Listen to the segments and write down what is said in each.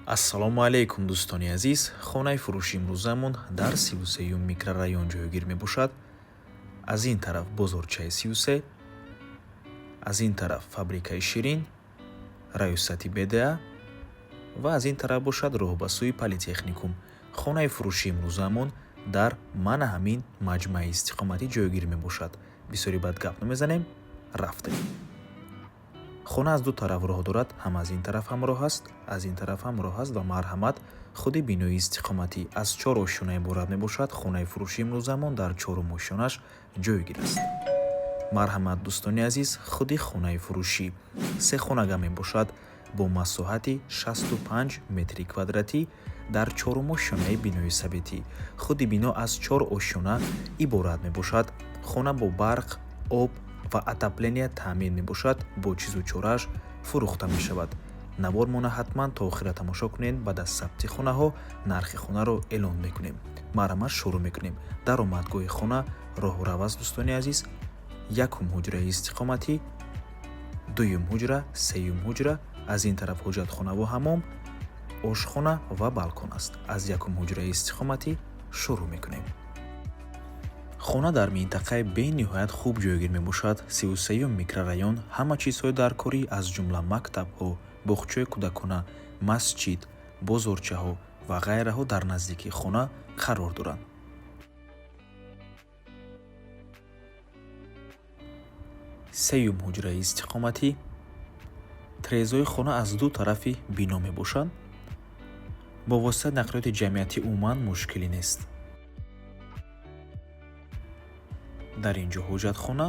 Ассалому алайкум, дӯстони азиз. Хонаи фурӯши имрӯзамон дар 33-юм микрорайон ҷойгир мебошад. Аз ин тараф бозорчаи 33, аз ин тараф фабрикаи Ширин, раёсати БДА ва аз ин тараф бошад роҳ ба сӯи политехникум. Хонаи фурӯши имрӯзамон дар мана ҳамин маҷмӯаи истиқоматӣ ҷойгир мебошад. Бисёри бад гап намезанем, рафтем. Хона аз ду тараф роҳ дорад, ҳам аз ин тараф ҳам роҳ аст, аз ин тараф ҳам роҳ аст ва марҳамат, худи бинои истиқоматӣ аз чор ошёна иборат мебошад. Хонаи фурӯши имрӯзамон дар чорум ошёнаш ҷойгир аст. Марҳамат, дӯстони азиз, худи хонаи фурӯшӣ се хонага мебошад бо масоҳати 65 метри квадратӣ дар чорум ошёнаи бинои советӣ. Худи бино аз чор ошёна иборат мебошад. Хона бо барқ, об ва отопление таъмин мебошад, бо чизу чорааш фурӯхта мешавад. Навормона ҳатман то охира тамошо кунед. Баъд аз сабти хонаҳо нархи хонаро эълон мекунем. Марҳамат, шурӯъ мекунем. Даромадгоҳи хона роҳурав аст, дӯстони азиз. Якум ҳуҷраи истиқоматӣ, дуюм ҳуҷра, сеюм ҳуҷра, аз ин тараф ҳоҷатхонаву ҳамом, ошхона ва балкон аст. Аз якум ҳуҷраи истиқоматӣ шурӯъ мекунем. Хона дар минтақаи бениҳоят хуб ҷойгир мебошад. 33-юм микрорайон, ҳама чизҳои даркорӣ, аз ҷумла мактабҳо, боғчаи кӯдакона, масҷид, бозорчаҳо ва ғайраҳо дар наздикии хона қарор доранд. Сеюм ҳуҷраи истиқоматӣ. Трезои хона аз ду тарафи бино мебошанд. Бо воситаи нақлиёти ҷамъиятӣ умуман мушкилӣ нест. Дар ин ҷо ҳоҷатхона,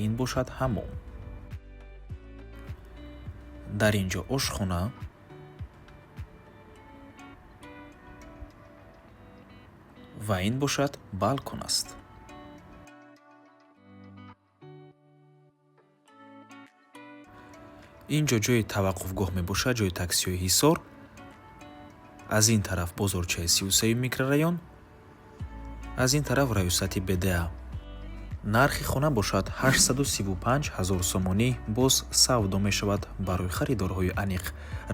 ин бошад ҳамом. Дар ин ҷо ошхона ва ин бошад балкон аст. Ин ҷо ҷои таваққуфгоҳ мебошад, ҷои таксиҳои Ҳисор. Аз ин тараф бозорчаи 33-юм микрорайон, аз ин тараф раёсати БДА. Нархи хона бошад 835 ҳазор сомонӣ, боз савдо мешавад барои харидорҳои аниқ.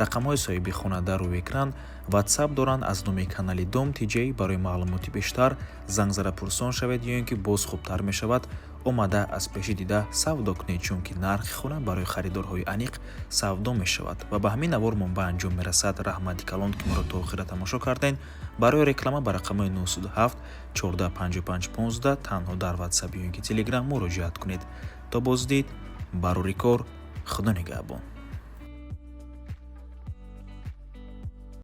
Рақамҳои соҳиби хона дар рӯи экран, ватсап доранд аз номи канали Дом ТJ. Барои маълумоти бештар занг зада пурсон шавед ё ин ки боз хубтар мешавад омада аз пеши дида савдо кунед, чунки нархи хона барои харидорҳои аниқ савдо мешавад. Ва ба ҳамин навормон ба анҷом мерасад. Раҳмати калон, ки моро то охира тамошо кардем. Барои реклама ба рақамҳои 907 14 55 15 танҳо дар ватсап ё ин ки телеграм муроҷиат кунед. То боздид, барори кор, Худо нигаҳбон.